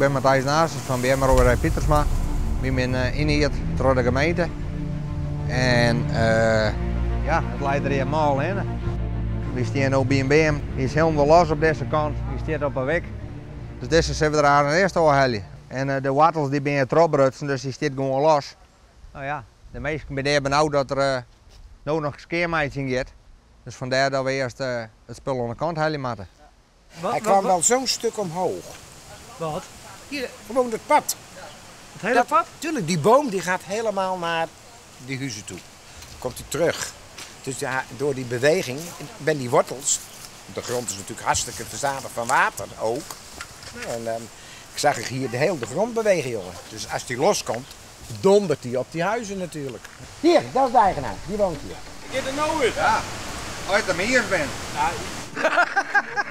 Ik bin Matthijs Naessens fan Beamroaierij Pietersma. Wy binne ynhierd troch de gemeente. En ja, it leit der hjir mâl hinne. Wy stean no by in beam, dy is hielendal los op dizze kant. Dy stiet op 'e wik. Dus dizze sille we der aanst earst ôfhelje. En de woartels dy binne trochbrutsen, dus dy stiet gewoan los. No ja, de minsken binne dea benaud dat der no noch skea meitsjen giet. Dus fandêr dat we earst it spul oan de kant helje moatte. Hij kwam wel zo'n stuk omhoog. Wat? Hier, gewoon het pad. Het hele pad? Tuurlijk, die boom die gaat helemaal naar die huizen toe. Komt hij terug. Dus ja, door die beweging ben die wortels. De grond is natuurlijk hartstikke verzadigd van water ook. Nou, en dan zag ik hier de hele grond bewegen, jongen. Dus als die loskomt, dondert die op die huizen natuurlijk. Hier, dat is de eigenaar. Die woont hier. Get er nou uit. Ja, as ik der mei iens bin. Ja,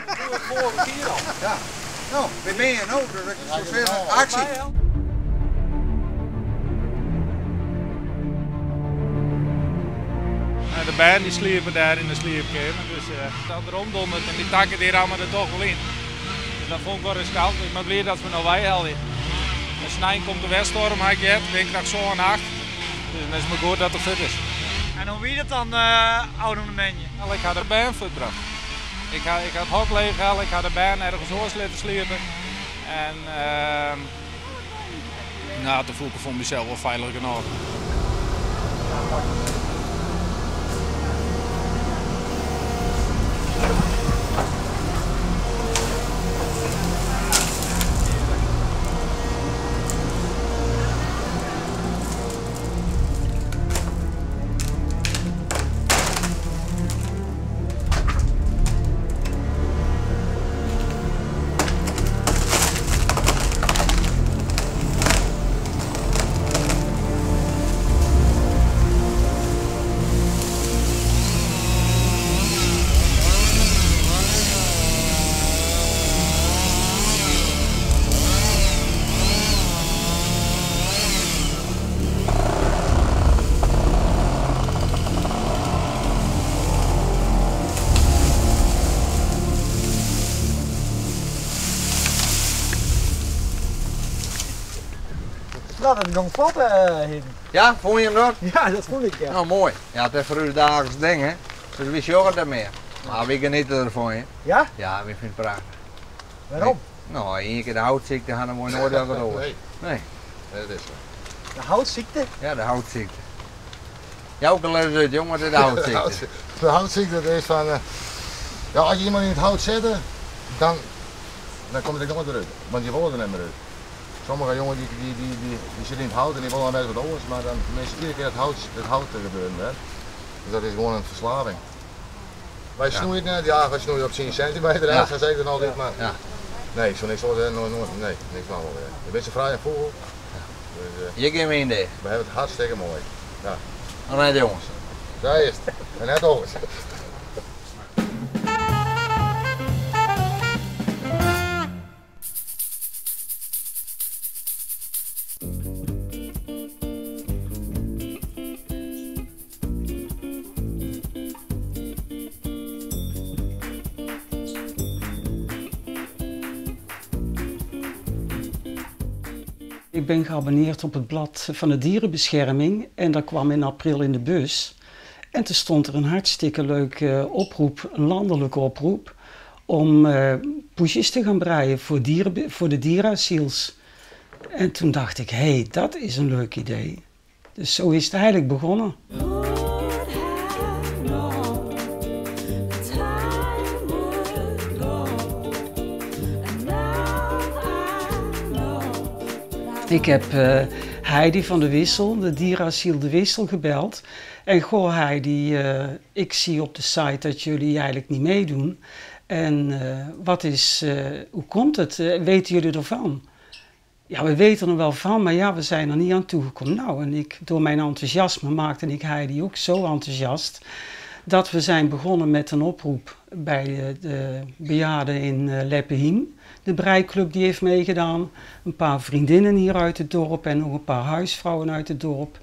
doe it foarige kear al. Ja, no, wy binne hjir no, dus ik soe sizze, aksje! De bern dy sliepe dêr yn de sliepkeamer, dus dat der omdondert en dy takken dy ramme der toch wol yn. Dus dat fûn ik wol riskant. Ik bin bliid dat se my no weihelje. En snein komt de weststoarm, ha ik heard, windkracht sân, acht. Dus dan is it mar goed dat er fuort is. En hoe wie dat dan ôfrûne moandei? Wel, ik ha de bern fuortbrocht. Ik ha, ik ha it hok leechhelle, ik ha de bern ergens oars litten sliepen. En no, toen fielde ik foar mysels wol feilich genôch. Nou, dat gong flot, Hidden. Ja, fûn je him dat? Ja, dat fûn ik, ja. Nou, moai. Ja, it is foar ús daagliks ding, hè. Dus wy sjogge it net mear. Mar wy geniete derfan, hè. Ja? Ja, wy fine it prachtich. Wêrom? No, ien kear de houtsykte ha, dan wolle je noait wer wat oars. Nee. Nee. Nee, dat is sa. De houtsykte? Ja, de houtsykte. Jouke, lis út, jong, wat is de houtsykte? De houtsykte, dat is fan, ja, as je iemand yn it hout sette, dan, dan komt it ek noait wer út. Want je wolle der net mear út. Sommige jongen dy, dy, dy, dy, dy sitte yn it hout en dy wolle dan wer wat oars, mar dan is it iedere kear it hout, it hout te gebeuren wer. Dus dat is gewoan in ferslaving. Wy snoeie it net, ja, wy snoeie op tsien sintimeter, hè, sa sis ik dan altyd, mar nee, ik soe niks oars, noait, nee, niks dwaan wolle. Je binne sa frij in fûgel. Dus, Hjir gean we yn de. We hawwe it hartstikke moai. Ja. No net jonges. Sa is it. En net oars. Ik ben geabonneerd op het blad van de dierenbescherming en dat kwam in april in de bus. En toen stond er een hartstikke leuke oproep, een landelijke oproep, om poesjes te gaan breien voor, dieren, voor de dierenasiels. En toen dacht ik, hé, hey, dat is een leuk idee. Dus zo is het eigenlijk begonnen. Ik heb Heidi van de Wissel, de dierenasiel De Wissel, gebeld. En goh Heidi, ik zie op de site dat jullie eigenlijk niet meedoen. En wat is, hoe komt het? Weten jullie ervan? Ja, we weten er wel van, maar ja, we zijn er niet aan toegekomen. Nou, en ik, door mijn enthousiasme maakte ik Heidi ook zo enthousiast dat we zijn begonnen met een oproep bij de bejaarden in Leppehiem. De breiklub die heeft meegedaan, een paar vriendinnen hier uit het dorp en nog een paar huisvrouwen uit het dorp.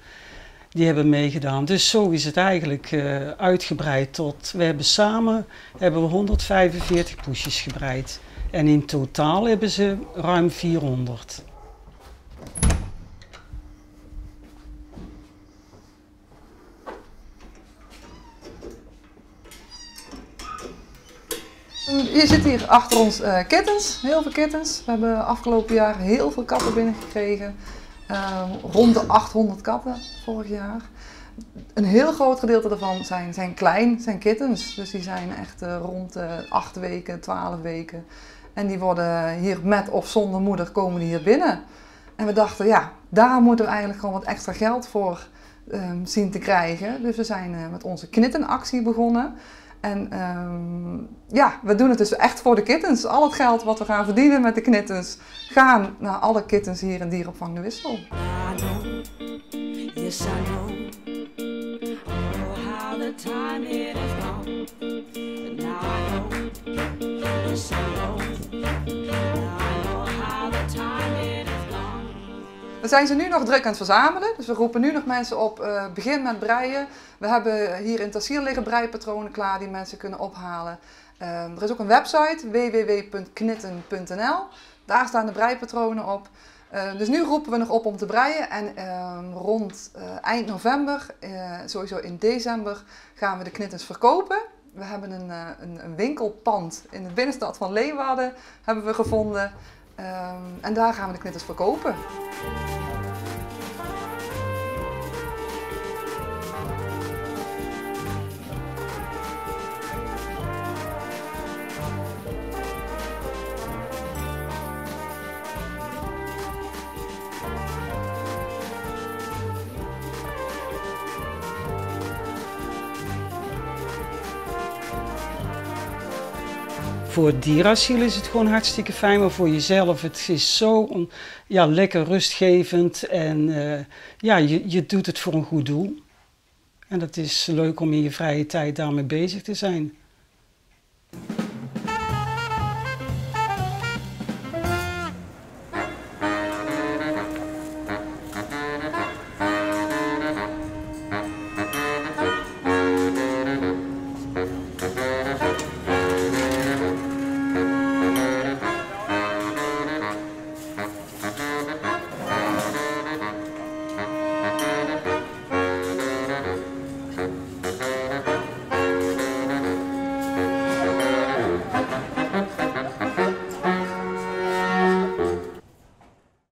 Die hebben meegedaan. Dus zo is het eigenlijk uitgebreid tot, we hebben samen hebben we 145 poesjes gebreid. En in totaal hebben ze ruim 400. Je zit hier achter ons kittens, heel veel kittens. We hebben afgelopen jaar heel veel katten binnengekregen. Rond de 800 katten vorig jaar. Een heel groot gedeelte daarvan zijn klein, zijn kittens. Dus die zijn echt rond de 8 weken, 12 weken. En die worden hier met of zonder moeder komen die hier binnen. En we dachten, ja, daar moeten we eigenlijk gewoon wat extra geld voor zien te krijgen. Dus we zijn met onze knittenactie begonnen. En ja, we doen het dus echt voor de kittens. Al het geld wat we gaan verdienen met de knittens gaan naar alle kittens hier in Dierenopvang De Wissel. I know, yes I know, oh how the time it has gone. But now I know, yes I know, now I know how the time it has gone. We zijn ze nu nog druk aan het verzamelen, dus we roepen nu nog mensen op, begin met breien. We hebben hier in het asiel liggen breipatronen klaar die mensen kunnen ophalen. Er is ook een website, www.knitten.nl. Daar staan de breipatronen op. Dus nu roepen we nog op om te breien en rond eind november, sowieso in december, gaan we de knittens verkopen. We hebben een winkelpand in de binnenstad van Leeuwarden hebben we gevonden. En daar gaan we de knitters verkopen. Voor het dierasiel is het gewoon hartstikke fijn, maar voor jezelf, het is zo lekker rustgevend en ja, je doet het voor een goed doel. En dat is leuk om in je vrije tijd daarmee bezig te zijn.